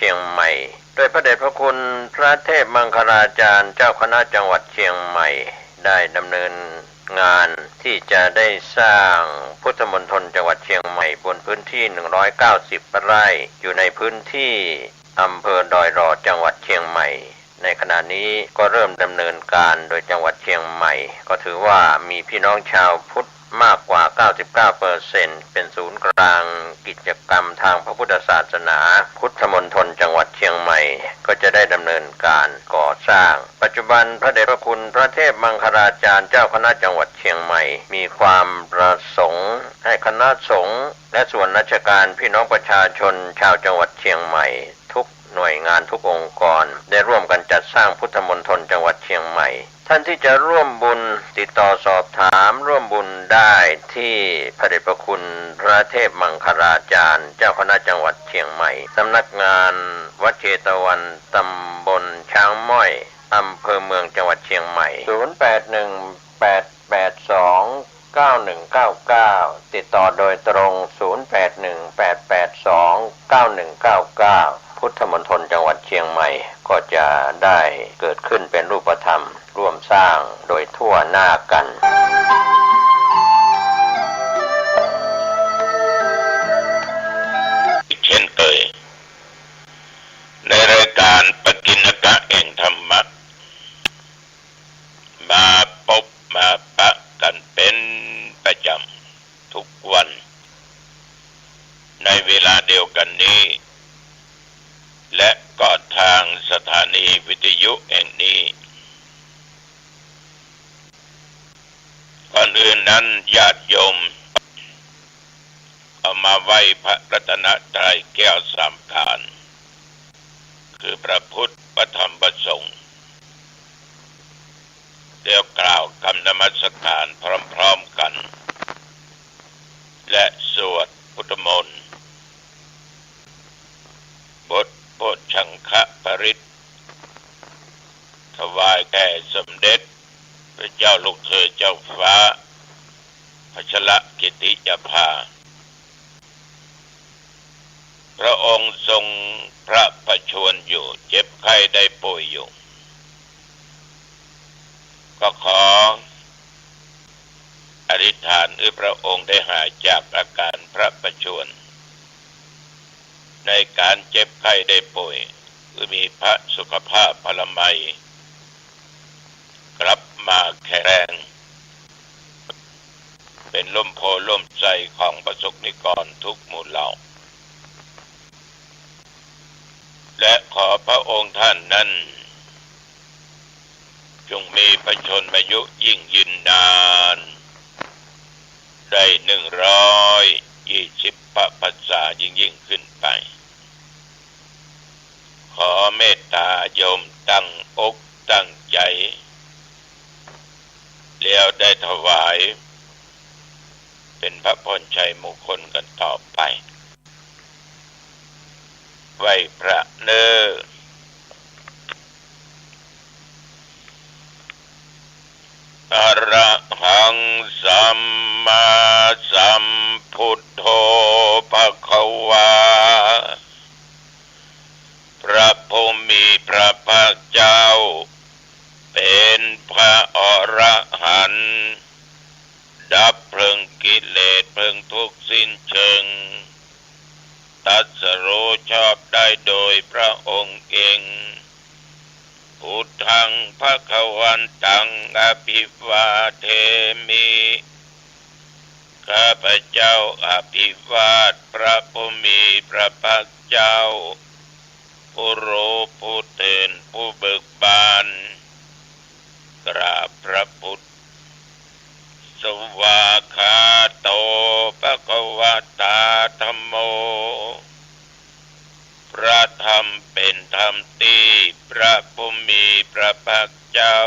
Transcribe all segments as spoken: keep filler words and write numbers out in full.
เชียงใหม่ โดยพระเดชพระคุณพระเทพมังคลาจารย์เจ้าคณะจังหวัดเชียงใหม่ ได้ดำเนินงานที่จะได้สร้างพุทธมณฑลจังหวัดเชียงใหม่ บนพื้นที่ หนึ่งร้อยเก้าสิบไร่ อยู่ในพื้นที่อำเภอดอยหล่อ จังหวัดเชียงใหม่ ในขณะนี้ก็เริ่มดำเนินการโดยจังหวัดเชียงใหม่ ก็ถือว่ามีพี่น้องชาวพุทธมากกว่า เก้าสิบเก้าเปอร์เซ็นต์ เป็นศูนย์กลางกิจกรรมทางพระพุทธศาสนา พุทธมณฑลจังหวัดเชียงใหม่ ก็จะได้ดำเนินการก่อสร้าง ปัจจุบันพระเดชพระคุณพระเทพมังคลาจารย์เจ้าคณะจังหวัดเชียงใหม่ มีความประสงค์ให้คณะสงฆ์และส่วนราชการ พี่น้องประชาชนชาวจังหวัดเชียงใหม่ ทุกหน่วยงานทุกองค์กร ได้ร่วมกันจัดสร้างพุทธมณฑลจังหวัดเชียงใหม่ ท่านที่จะร่วมบุญติดต่อสอบถามร่วมบุญได้ที่พระเดชพระคุณพระเทพมังคลาจารย์เจ้าคณะจังหวัดเชียงใหม่ สำนักงานวัดเชตวัน ตำบลช้างม้อย อำเภอเมืองจังหวัดเชียงใหม่ ศูนย์แปดหนึ่ง แปดแปดสอง เก้าหนึ่งเก้าเก้า ติดต่อโดยตรง ศูนย์แปดหนึ่ง แปดแปดสอง เก้าหนึ่งเก้าเก้า พุทธมณฑลจังหวัดเชียงใหม่ ก็จะได้เกิดขึ้นเป็นรูปธรรม ร่วมสร้างโดยทั่วหน้ากัน เช่นเคย ในรายการปกิณกะแห่งธรรมะ มาปะมาปะกันเป็นประจำทุกวัน ในเวลาเดียวกันนี้ และก็ทางสถานีวิทยุแห่งนี้ ก่อนอื่นนั้นญาติโยม เอามาไหว้พระรัตนตรัยแก้วสามประการ คือพระพุทธ พระธรรม พระสงฆ์ แล้วกล่าวคำนมัสการพร้อมๆ กัน และสวดพุทธมนต์ บทโพชฌังคปริตร ถวายแด่สมเด็จพระเจ้าลูกเธอเจ้าฟ้า พัชรกิติยาภา พระองค์ทรงพระประชวรอยู่ เจ็บไข้ได้ป่วยอยู่ ก็ขออธิษฐานให้พระองค์ได้หายจากอาการพระประชวร ในการเจ็บไข้ได้ป่วย คือมีพระสุขภาพพลามัย กลับมาแข็งแรง เป็นร่มโพธิ์ร่มไทรของประสบนิกรทุกหมู่เหล่า และขอพระองค์ท่านนั้น จงมีพระชนมายุยิ่งยืนนาน ได้หนึ่งร้อยยี่สิบพรรษายิ่งๆ ขึ้นไป ขอเมตตาโยมตั้งอกตั้งใจ แล้วได้ถวาย เป็นพระพรชัยมงคลกันต่อไป ไหว้พระเน้อ อะระหังสัมมาสัมพุทโธ ภะคะวา พระผู้มีพระภาคเจ้า เป็นพระอรหันต์ ดับเพลิงกิเลสเพลิงทุกข์สิ้นเชิง ตรัสรู้ชอบได้โดยพระองค์เอง พุทธังภะคะวันตัง อะภิวาเทมิ ข้าพเจ้าอภิวาทพระผู้มีพระภาคเจ้า ผู้รู้ผู้ตื่นผู้เบิกบาน กราบพระพุทธ สวากขาโต ภะคะวะตา ธัมโม พระธรรมเป็นธรรมตี้พระผู้มีพระภาคเจ้า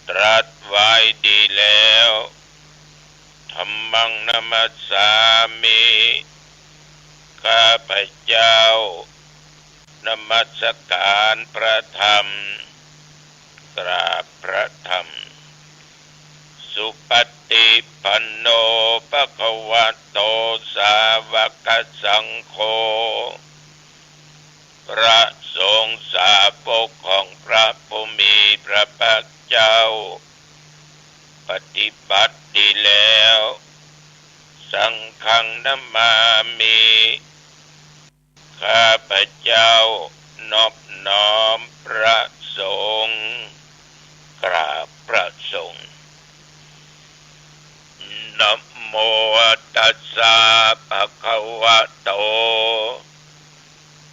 ตรัสไว้ดีแล้ว ธัมมังนะมัสสามิ ข้าพเจ้านมัสการพระธรรม กราบพระธรรม สุปฏิปันโน ภะคะวะโต สาวกสังโฆ พระสงฆ์สาวกของพระผู้มีพระภาคเจ้า ปฏิบัติดีแล้ว สังฆังนะมามิ ข้าพเจ้านอบน้อมพระสงฆ์ กราบพระสงฆ์ นะโมตัสสะภะคะวะโต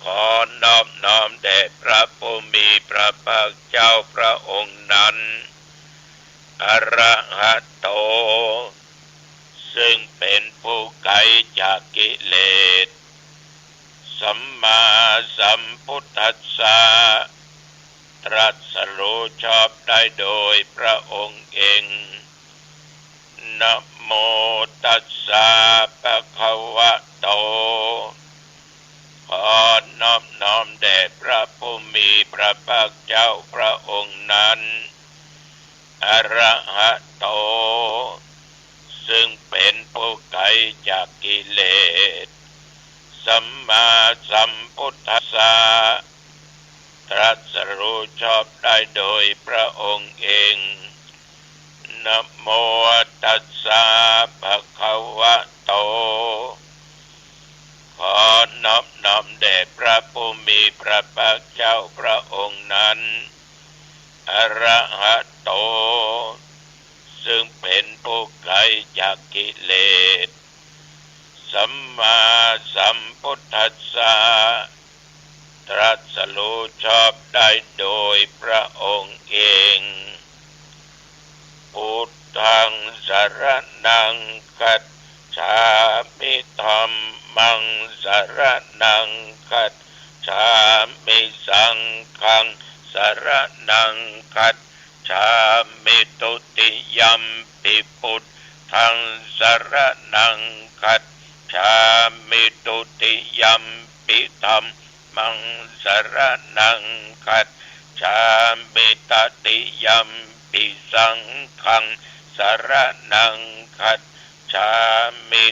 ขอนอบน้อมแด่พระผู้มีพระภาคเจ้าพระองค์นั้น อะระหะโต ซึ่งเป็นผู้ไกลจากกิเลส สัมมาสัมพุทธัสสะ ตรัสรู้ชอบได้โดยพระองค์เอง นะโมตัสสะภะคะวะโต ขอนอบน้อมแด่พระผู้มีพระภาคเจ้าพระองค์นั้น อะระหะโต ซึ่งเป็นผู้ไกลจากกิเลส สัมมาสัมพุทธัสสะ ตรัสรู้ชอบได้โดยพระองค์เอง นะโมตัสสะภะคะวะโต ขอนอบน้อมแด่พระผู้มีพระภาคเจ้าพระองค์นั้น อะระหะโต ซึ่งเป็นผู้ไกลจากกิเลส สัมมาสัมพุทธัสสะ ตรัสรู้ชอบได้โดยพระองค์เอง พุทธังสรณังคัจฉามิ ธัมมังสรณังคัจฉามิ สังฆังสรณังคัจฉามิ ทุติยัมปิพุทธังสรณังคัจฉามิ ทุติยัมปิธัมมังสรณังคัจฉามิ ตติยัมปิสังฆังสรณังคัจฉามิ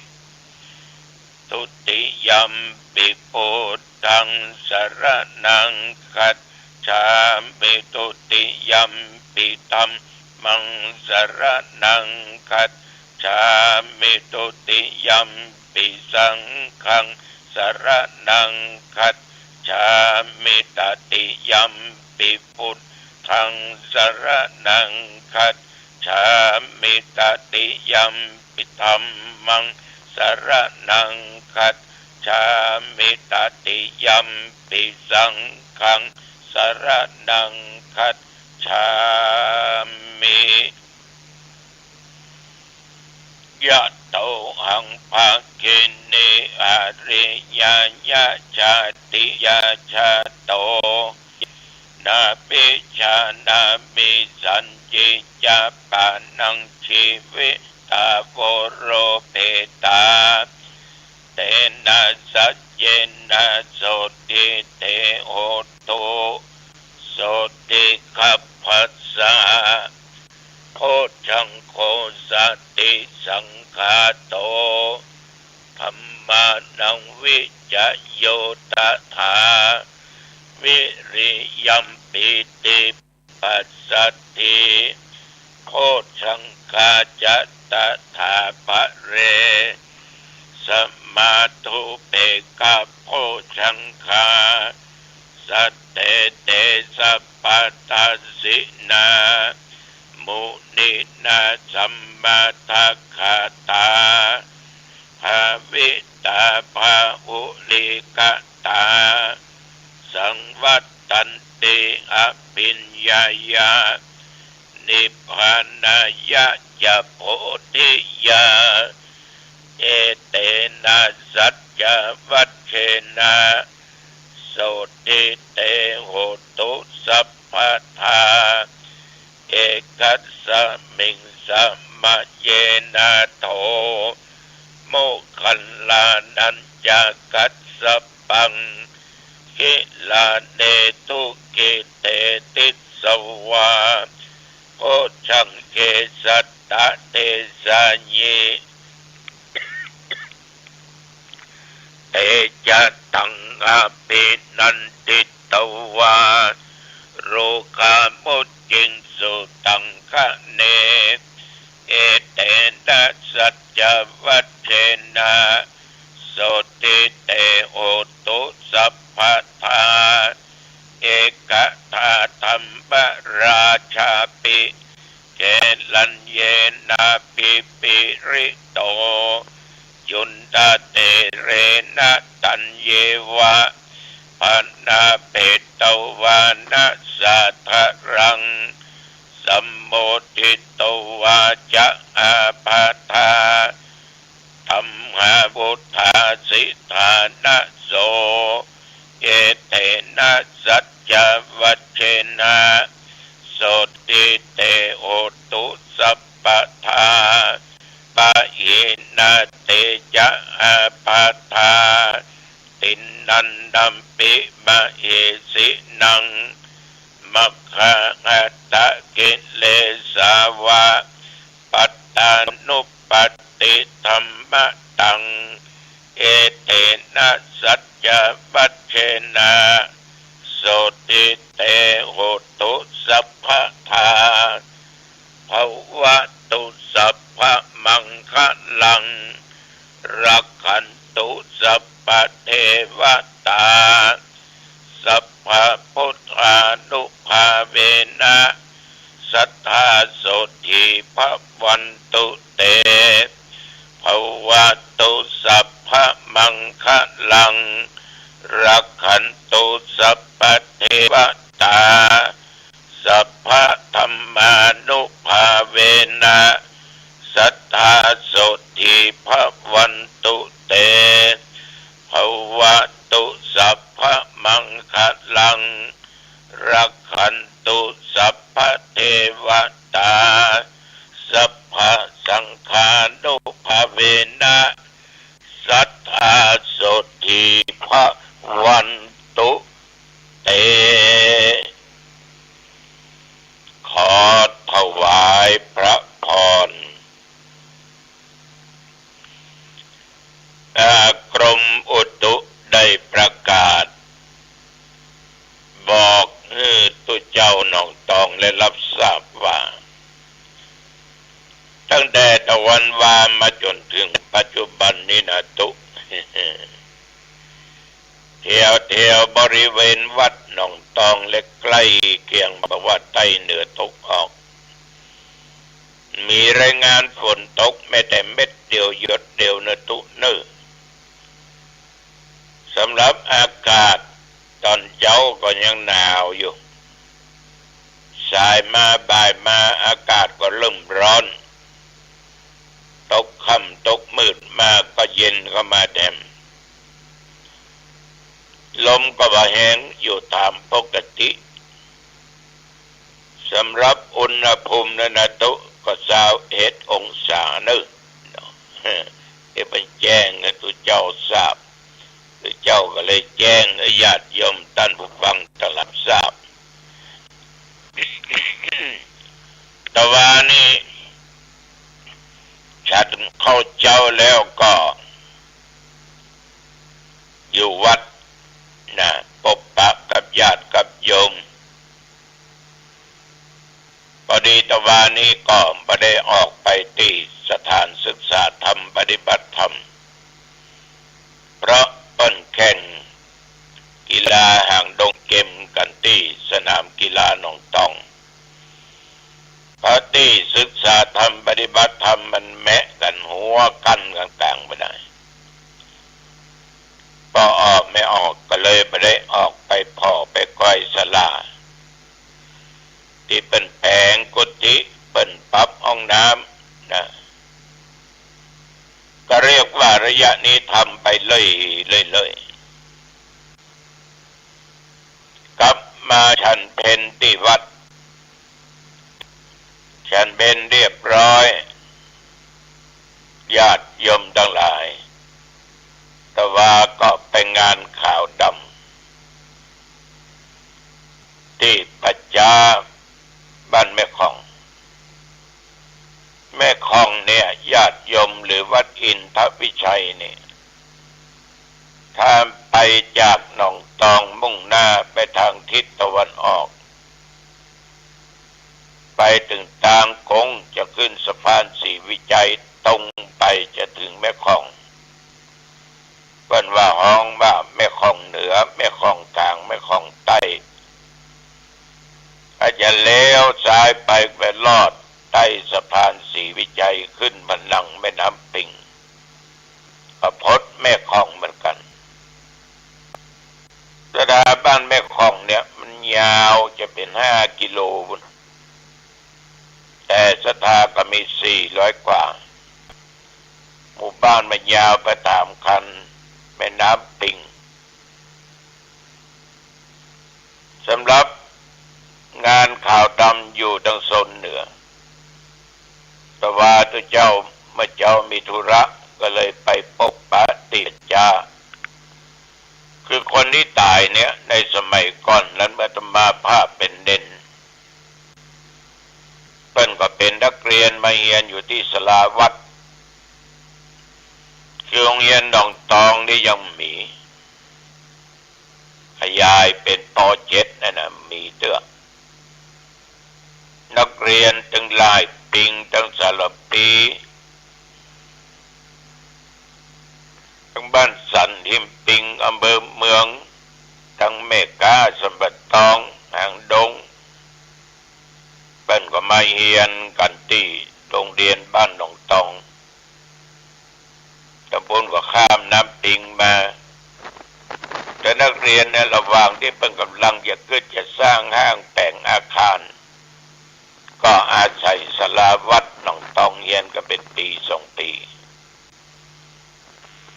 ทุติยัมปิพุทธังสรณังคัจฉามิ ทุติยัมปิธัมมังสรณังคัจฉามิ ทุติยัมปิสังฆังสรณังคัจฉามิ ตติยัมปิพุทธังสรณังคัจฉามิ ตติยัมปิธัมมังสรณังคัจฉามิ ตติยัมปิสังฆังสรณังคัจฉามิ ยะโตหัง ภะคินี อาริยญาณชาติญาณจาโต ยะเยนะ อภิจานามิ สัญญิจญาปะนัง จีวิตา โวโรเปตา เตนะ สัจเยนะ โสตถิ เต โหตุ โสตถิคัพพะสสะ โพชฌังโค สติสังขาโต ธัมมานัง วิจโย ตถา วิริยัม ปีติ ปัสสัทธิ โพชฌังคา จะ ตถาปะเร สมาธุ เปกขะโพชฌังคา สัตเต เต สัพพะทัสสินา มุนินา สัมมาทักขาตา ภาวิตา บาหุลีกตา สังวัตตันติ อภิญญายา นิพพานายะ จะ โพธิยา เอเตนะ สัจจวัจเชนะ โสตถิ เต โหตุ สัพพะทา เอกัสสะมิง สะมะเยนะ โท โมคคัลลานัญจะกัสสะปัง กิลาเน ทุกขิเต ติสสะวา โพชฌังเข สัตตะเดสายิ เตจะตัง อภินันทิตวา โรคามุจจิงสุตังคะเน เอเตนะสัจจวัจเจนะ โสตถิเต โหตุ สัพพะทา เอกะทาธัมมราชาปิ เกลัญเยนะภิปริโต จุณฑะเตเรนะ ตัญเยวะ ภะนะเปตวานะ สาทะรัง สัมโมทิตวาจะ อาภาธา ธัมมาวุฏฐาสิทธานะโส เอเตนะสัจจวัจเจนะ โสตถิเต โหตุ สัพพะทา ปะหินะเตจะ อาภาธา ติณณัมปิ มะเหสินัง มัคคะหัตถะกิเลสาวะ ปัตตานุปัตติธัมมะตัง เอเตนะสัจจวัจเจนะ โสตถิเต โหตุ สัพพะทา ภะวะตุ สัพพะมังคะลัง รักขันตุ สัพพะเทวะตา สัพพะพุทธานุภาเวนะ สัตถาโสตถิ ภะวันตุ เต ภะวะตุ สัพพะมังคะลัง รักขันตุ สัพพะเทวะตา สัพพะธัมมานุภาเวนะ สัตถาโสตถิ ภะวันตุ เต ภะวะตุ สัพพะมังคะลัง รักขันตุ สัพพะเทวะตา สัพพะสังฆานุภาเวนะ สัตถาโสตถิ ภะวันตุ เต ขอถวายพระพร อ่า กรมอุตุได้ประกาศ บอกหื้อตุ๊เจ้าหนองตองได้รับทราบว่า ตั้งแต่ตะวันวามาจ๋นเถิงปัจจุบันนี้นะตุ๊ แถวๆ บริเวณวัดหนองตองและใกล้เคียง บ่ว่าใต้เหนือตกออก มีรายงานฝนตกแม้แต่เม็ดเดียวหยดเดียวนะตุ๊เน่อ สำหรับอากาศต๋อนเจ๊าก็ยังหนาวอยู่ สายมาบ่ายมาอากาศก็เริ่มร้อน ตกค่ำตกมืดมาก็เย็นเข้ามาแถม ลมก็บ่แฮงอยู่ต๋ามปกติ สำหรับอุณหภูมินั้นนะตุ๊ ก็ซาวเอ็ดองศาเน่อ เนาะ เดี๋ยวไปแจ้งหื้อตุ๊เจ้าทราบ ตุ๊เจ้าก็เลยแจ้งหื้อญาติโยมต้านผู้ฟังตังหลายทราบ ตะวานี้ ฉันข้าวเจ๊าแล้วก็ อยู่วัดนะ ปบปะกับญาติกับโยม ปอดีตะวานี้ก็บ่ได้ออกไปตี้สถานศึกษาธรรมปฏิบัติธรรม เพราะเปิ้นแข่งกีฬาหางดงเกมกั๋นตี้สนามกีฬาหนองตอง ปอตี้ศึกษาธรรมปฏิบัติธรรมมันแมะกั๋นหัวกั้นก๋างๆ บ่ได้ ปอออกไม่ออกก็เลยบ่ได้ออกไปผ่อไปก้อยศาลา ตี้เปิ้นแป๋งกุฏิ เปิ้นปรับห้องน้ำนะ ก็เรียกว่าระยะนี้ทำไปเรื่อยๆ เรื่อยๆ กลับมาฉันเพลตี้วัด ฉันเพลเรียบร้อย ญาติโยมตังหลาย ตะวาก็ไปงานขาวดำ ตี้ป่าจ๊าบ้านแม่ค่อง แม่ค่องเนี่ย ญาติโยมหรือวัดอินทวิชัยเนี่ย ข้ามไปจากหนองตองมุ่งหน้าไปทางทิศตะวันออก ไปเถิงตางโก๋งจะขึ้นสะพานศรีวิชัยตรงไปจะเถิงแม่ข่อง เปิ้นว่าฮ้องว่าแม่ข่องเหนือ แม่ข่องก๋าง แม่ข่องใต้ อาจจะเลี้ยวซ้ายไป ไปลอดใต้สะพานศรีวิชัยขึ้นมาหลังแม่น้ำปิง ก็ป๊ดแม่ข่องเหมือนกั๋น ศรัทธาบ้านแม่ข่องเนี่ยมันยาวจะเป๋นห้ากิโลปู๊น แต่ศรัทธาก็มีสี่ร้อยกว่า หมู่บ้านมันยาวไปต๋ามคันแม่น้ำปิง สำหรับงานขาวดำอยู่ตางโซนเหนือ แต่ว่าตุ๊เจ้าเมื่อเจ๊ามีธุระก็เลยไปปกปะติดจ้า คือคนตี้ต๋ายเนี่ยในสมัยก่อนนั้นเมื่ออาตมาภาพเป๋นเณร เปิ้นก็เป๋นนักเรียนมาเฮียนอยู่ตี้ศาลาวัด คือโฮงเฮียนหนองตองนี่ยังมี ขยายเป๋น ป.เจ็ด นั่นน่ะ มีเตื้อ นักเรียนตึงหลายปิง ตึงสารภี ตึงบ้านสันหิมปิง อำเภอเมือง ตึงแม่ก๊า สันป่าตอง หางดง เปิ้นก็มาเฮียนกั๋นตี้โฮงเฮียนบ้านหนองตอง ตางปู๊นก็ข้ามน้ำปิงมา แต่นักเรียนในระหว่างตี้เปิ้นก่ำลังจะกึ๊ดจะสร้างห้างแป๋งอาคาร ก็อาศัยศาลาวัดหนองตองเฮียนกั๋นเป๋นปี๋สองปี๋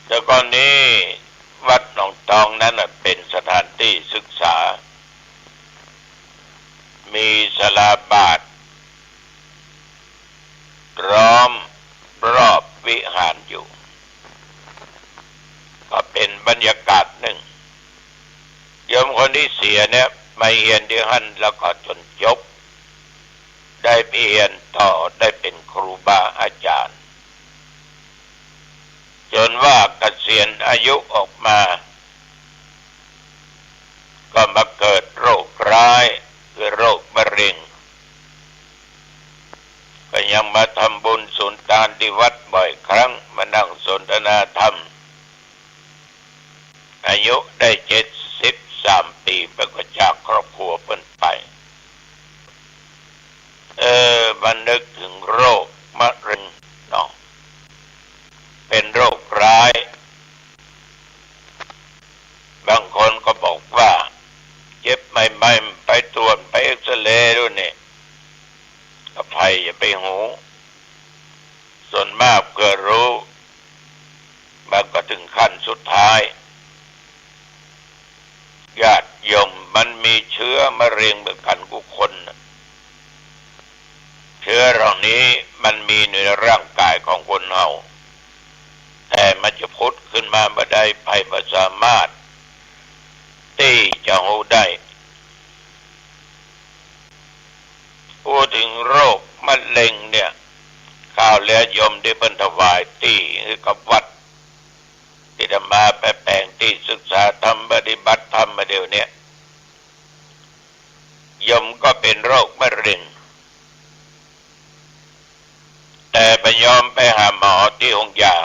แต่ก่อนนี้วัดหนองตองนั้นน่ะเป๋นสถานตี้ศึกษา มีศาลาบาท ล้อมรอบวิหารอยู่ ก็เป๋นบรรยากาศนึ่ง โยมคนตี้เสียเนี่ยมาเฮียนตี้หั้นแล้วก็จ๋นจบ ได้ไปเฮียนต่อ ได้เป๋นครูบาอาจ๋ารย์ จ๋นว่าเกษียณอายุออกมา ก็มาเกิดโรคร้าย คือโรคมะเร็ง ก็ยังมาทำบุญสุนทานตี้วัดบ่อยครั้ง มานั่งสนทนาธรรม อายุได้เจ็ดสิบสามปี๋ เปิ้นก็จากครอบครัวเปิ้นไป เออ มานึกเถิงโรคมะเร็งเนาะ เป๋นโรคร้าย บางคนก็บอกว่าเจ็บใหม่ๆ ไปตรวจ ไปเอกซเรย์ดูนี่ อภัยอย่าไปฮู้ ส่วนมากเมื่อฮู้ มันก็เถิงขั้นสุดท้าย ญาติโยม มันมีเจื๊อมะเร็งเหมือนกั๋นกู้คนน่ะ เจื๊อเหล่านี้มันมีในร่างก๋ายของคนเฮา แต่มันจะผุดขึ้นมาเมื่อใด ใผบ่สามารถตี้จะฮู้ได้ พูดเถิงโรคมะเร็งเนี่ย คราวแล้วโยมตี้เปิ้นถวายตี้หื้อกับวัด ตี้อาตมาไปแป๋งตี้ศึกษาธรรม ปฏิบัติธรรมมาเดี๋ยวเนี้ย โยมก็เป๋นโรคมะเร็ง แต่บ่ยอมไปหาหมอตี้โฮงยา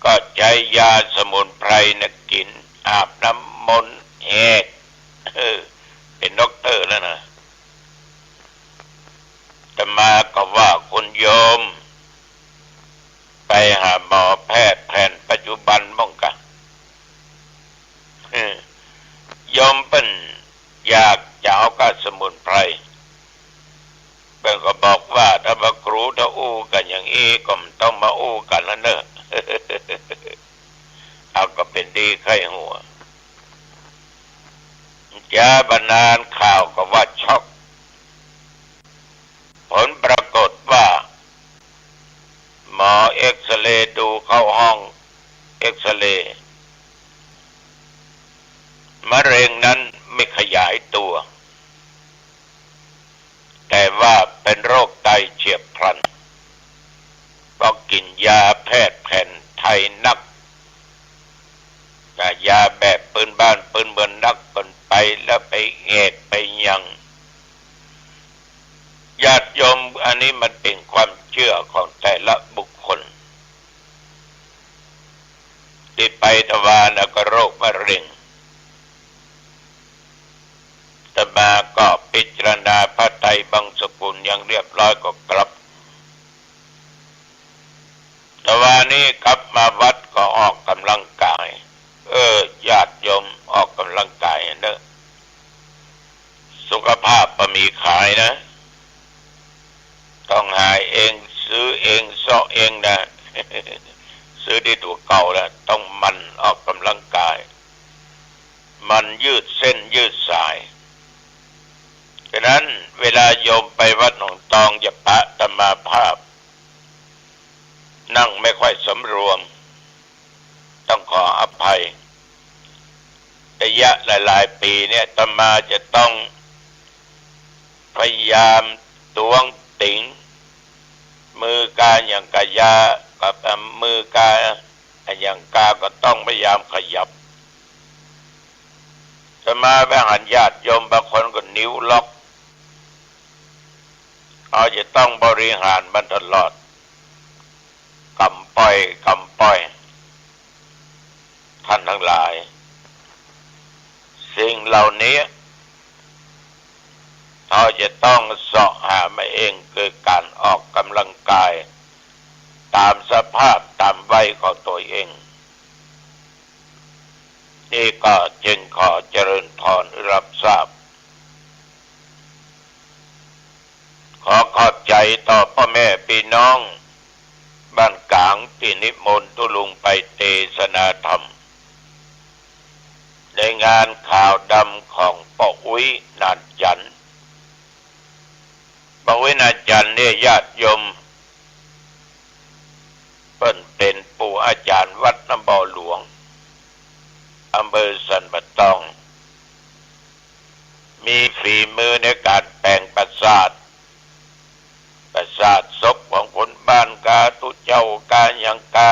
ก็ใจ๊ยาสมุนไพรน่ะกิ๋น อาบน้ำมนต์แหก เออ เป๋นด็อกเตอร์แล้วนะ อาตมาก็ว่าคุณโยม ไปหาหมอแพทย์แผนปัจจุบันมั่งกะ เออ โยมเปิ้นอยากจะเอาก้าสมุนไพร เปิ้นก็บอกว่าถ้าว่าครูถ้าอู้กั๋นอย่างอี้ก็บ่ต้องมาอู้กั๋นแล้วเน่อ เอาก็เป๋นดีใค่หัว จะบ่นานข่าวก็ว่าช็อก ผลปรากฏว่า หมอเอกซเรย์ดูเข้าห้องเอกซเรย์ มะเร็งนั้นไม่ขยายตัว แต่ว่าเป็นโรคตายเฉียบพลัน เพราะกินยาแพทย์แผนไทยนัก บังสกุลยังเรียบร้อยก็กลับ แต่ว่านี้กลับมาวัดก็ออกกำลังกาย เออ ญาติโยมออกกำลังกายเนอะ สุขภาพบ่มีขายนะ ต้องหาเอง ซื้อเอง เซาะเองนะ ซื้อดีกว่าเก่าแล้ว ต้องหมั่นออกกำลังกาย หมั่นยืดเส้นยืดสาย ฉะนั้นเวลาโยมไปวัดหนองตองอย่าปะอาตมาภาพ นั่งไม่ค่อยสำรวม ต้องขออภัย ระยะหลายๆ ปีเนี่ยอาตมาจะต้องพยายามตวงติง มือกาอย่างกายา กับมือกาอย่างกาก็ต้องพยายามขยับ อาตมาไปหันญาติโยมบางคนก็นิ้วล็อก เขาจะต้องบริหารมันตลอด กำป้อย กำป้อย ท่านทั้งหลาย สิ่งเหล่านี้ เราจะต้องเสาะหามาเอง คือการออกกำลังกาย ตามสภาพตามวัยของตัวเอง นี่ก็จึงขอเจริญพรรับทราบ ขอขอบใจต่อป้อแม่ปี้น้องบ้านก๋างตี้นิมนต์ตุ๊ลุงไปเตสนาธรรม ในงานขาวดำของป้ออุ๊ยนานจันทร์ ป้ออุ๊ยนานจันทร์เนี่ยญาติโยม เปิ้นเป๋นปู่อาจ๋ารย์วัดน้ำบ่อหลวง อำเภอสันป่าตอง มีฝีมือในก๋านแป๋งปราสาท ปราสาทศพของคนบ้านกา ตุ๊เจ้ากาหยังกา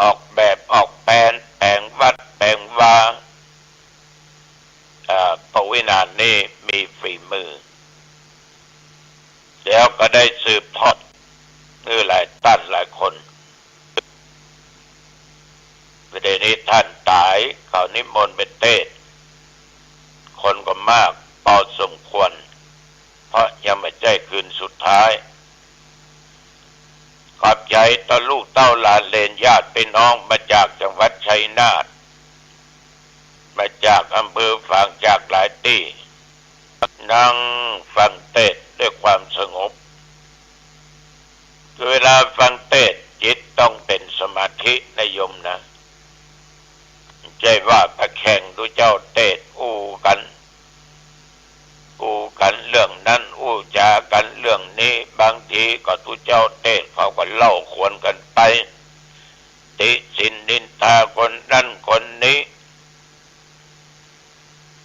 ออกแบบออกแปลน แป๋งวัดแป๋งวา อ่า ป้ออุ๊ยนานนี่มีฝีมือ แล้วก็ได้สืบทอดหื้อหลายต้านหลายคน เดี๋ยวนี้ต้านต๋าย เขานิมนต์ไปเตสน์ คนก็มากพอสมควร เพราะยังบ่ใจ้คืนสุดท้าย ขอบใจต่อลูกเต้าหลานเหลนญาติปี้น้องมาจากจังหวัดชัยนาท มาจากอำเภอฝาง จากหลายตี้ นั่งฟังเตสน์ด้วยความสงบ คือเวลาฟังเตสน์จิตต้องเป๋นสมาธินะโยมนะ บ่ใจ้ว่าไปแข่งตุ๊เจ้าเตสน์อู้กั๋น อู้กั๋นเรื่องนั้น อู้จ๋ากั๋นเรื่องนี้ บางทีก็ตุ๊เจ้าเตสน์เขาก็เล่าขวัญกั๋นไป ติฉิ่นนินทาคนนั้นคนนี้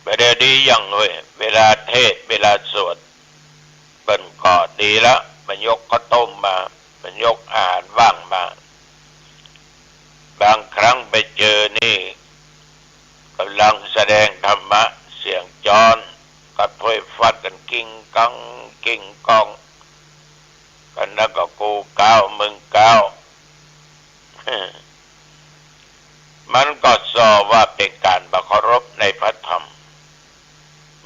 บ่ได้ดีหยังเลย เวลาเตสน์ เวลาสวด เปิ้นก็ดีละ บ่ยกข้าวต้มมา บ่ยกอาหารว่างมา บางครั้งไปเจอนี่ ก่ำลังแสดงธรรมะ เสียงจ๊อนกับถ้วยฟัดกั๋นกิ้งกัง กิ้งก้อง กั๋น แล้วก็กูก้าว มึงก้าว มันก็ส่อว่าเป๋นก๋านบ่เคารพในพระธรรม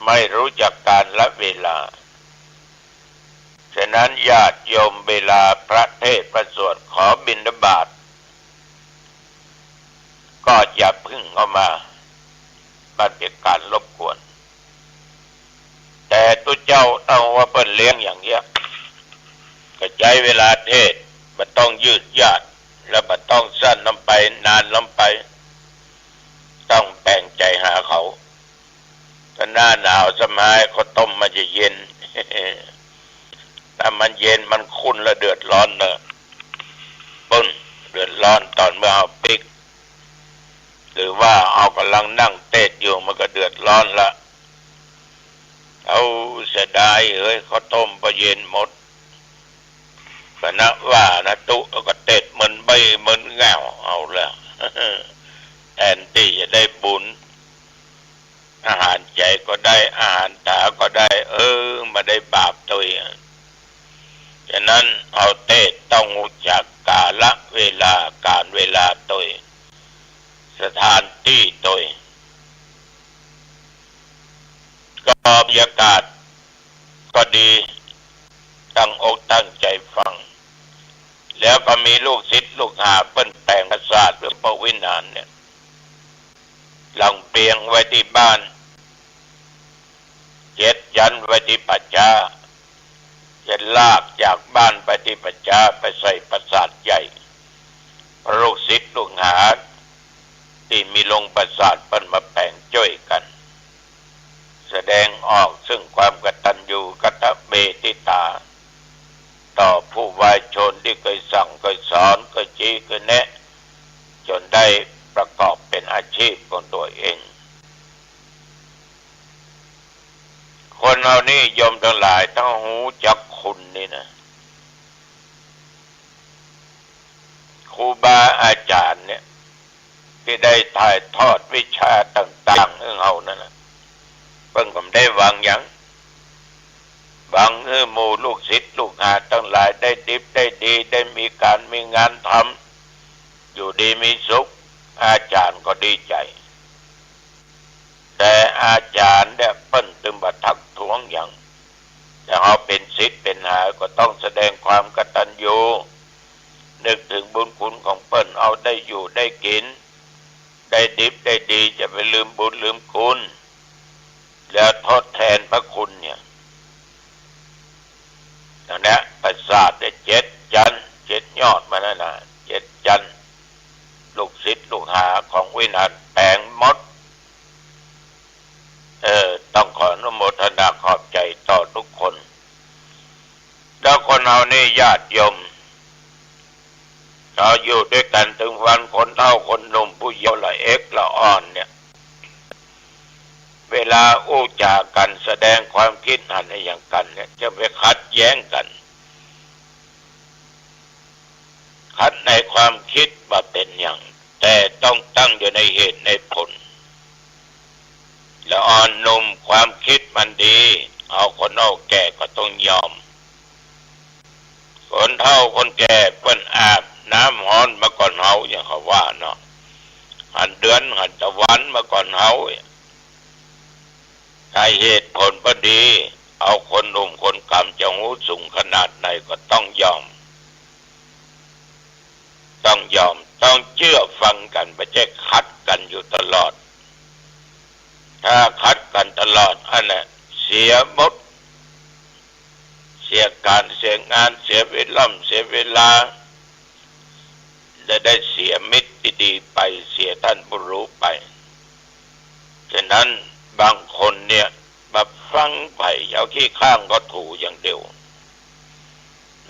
ไม่รู้จักกาลเวลา ฉะนั้นญาติโยมเวลาพระเตสน์พระสวดขอบิณฑบาต ก็อย่าเพิ่งเข้ามา มันเป๋นก๋านรบกวน แต่ตุ๊เจ้าเต้าว่าเปิ้นเลี้ยงอย่างเนี้ย ก็ใจ๊เวลาเตสน์ บ่ต้องยืดยาด แล้วบ่ต้องสั้นล้ำไป นานล้ำไป ต้องแป๋งใจ๋หาเขา ถ้าหน้าหนาวสมัยข้าวต้มมันจะเย็น ถ้ามันเย็นมันขุ่นแล้วเดือดร้อนเนอะ ปุ้น เดือดร้อนต๋อนเมื่อเอาปิ๊ก หรือว่าเอาก่ำลังนั่งเตสน์อยู่มันก็เดือดร้อนละ เอาเสียดายเอ้ย ข้าวต้มบ่เย็นหมด ก็นะว่านะตุ๊ ก็เตสน์เหมือนใบ้เหมือนแง่วเอาแล้ว แทนตี้จะได้บุญ อาหารใจ๋ก็ได้ อาหารต๋าก็ได้ เออ บ่ได้บาปตวย ฉะนั้นเอาเตสน์ต้องฮู้จักกาลเวลา ก๋านเวลาตวย สถานตี้ตวย ก็บรรยากาศ ก็มีลูกศิษย์ลูกหาเปิ้นแป๋งปราสาทหลวงปู่วิหารเนี่ย หลังเปียงไว้ตี้บ้าน เจ็ดจั๊นไว้ตี้ป่าจ๊า จะลากจากบ้านไปตี้ป่าจ๊าไปใส่ปราสาทใหญ่ เพราะลูกศิษย์ลูกหาตี้มีโรงปราสาทเปิ้นมาแป๋งจ้วยกั๋น แสดงออกซึ่งความกตัญญูกตเวทิตา ต่อผู้วายชนตี้เกยสั่งเกยสอนเกยชี้เกยแนะ จ๋นได้ประกอบเป๋นอาชีพของตั๋วเอง คนเฮานี่โยมตังหลาย ถ้าฮู้จักคุณนี่นะ ครูบาอาจ๋ารย์เนี่ย ตี้ได้ถ่ายทอดวิชาต่างๆ หื้อเฮานั่นน่ะ เปิ้นก็บ่ได้หวังหยัง หวังหื้อหมู่ลูกศิษย์ลูกหาตังหลายได้ดิบได้ดี ได้มีก๋านมีงานทำ อยู่ดีมีสุข อาจ๋ารย์ก็ดีใจ๋ แต่อาจ๋ารย์เนี่ยเปิ้นตึงบ่ทักท้วงหยัง แต่เฮาเป๋นศิษย์เป๋นหาก็ต้องแสดงความกตัญญู นึกเถิงบุญคุณของเปิ้น เอาได้อยู่ได้กิ๋น ได้ดิบได้ดี จะไปลืมบุญลืมคุณ แล้วทดแทนพระคุณเนี่ย อันเนี้ยปราสาทเนี่ยเจ็ดจั๊น เจ็ดยอดมันนั่นน่ะ เจ็ดจั๊น ลูกศิษย์ลูกหาของวิหารแป๋งหมด เออ ต้องขออนุโมทนาขอบใจ๋ต่อทุกคน แล้วคนเฮานี่ญาติโยม เฮาอยู่ตวยกั๋นตึงวัน คนเฒ่าคนหนุ่ม ผู้เยาว์ละเอ็กละอ่อนเนี่ย เวลาอู้จ๋ากั๋น แสดงความกึ๊ดหันอะหยังกั๋นเนี่ย จะไปขัดแย้งกั๋น ขัดในความกึ๊ดบ่าเป๋นหยัง แต่ต้องตั้งอยู่ในเหตุในผล ละอ่อนหนุ่มความกึ๊ดมันดี เอาคนเฒ่าแก่ก็ต้องยอม คนเฒ่าคนแก่เปิ้นอาบน้ำฮ้อนมาก่อนเฮา อย่างเขาว่าเนาะ หันเดือนหันตะวันมาก่อนเฮา ถ้าเหตุผลบ่ดี เอาคนหนุ่มคนก๋ำจะฮู้สูงขนาดไหนก็ต้องยอม ต้องยอม ต้องเจื้อฟังกั๋น บ่ใจ้ขัดกั๋นอยู่ตลอด ถ้าขัดกั๋นตลอด อันนั้นเสียหมด เสียก๋านเสียงาน เสียเวล่ำเสียเวลา และได้เสียมิตรตี้ดีไป เสียต้านผู้ฮู้ไป ฉะนั้นบางคนเนี่ย บ่ฟังใผ เอาขี้ข้างก็ถูอย่างเดียว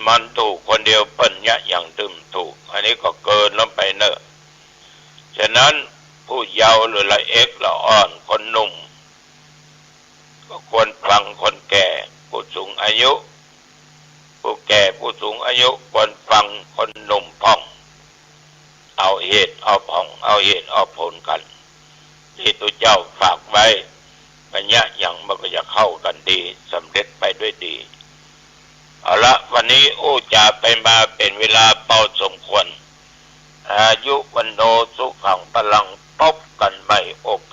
มันถูกคนเดียว เปิ้นเยียะหยังตึงถูก อันนี้ก็เกินล้ำไปเน่อ ฉะนั้นผู้เยาว์หรือละเอ็กละอ่อน คนหนุ่ม ก็ควรฟังคนแก่ผู้สูงอายุ ผู้แก่ผู้สูงอายุควรฟังคนหนุ่มพ่อง เอาเหตุเอาผ่อง เอาเหตุเอาผลกั๋น ตี้ตุ๊เจ้าฝากไว้ บ่เยียะหยังมันก็จะเข้ากั๋นดี สำเร็จไปด้วยดี เอาละ วันนี้อู้จ๋าไปมาเป๋นเวลาเปาสมควร อายุ วัณโณ สุขัง พลัง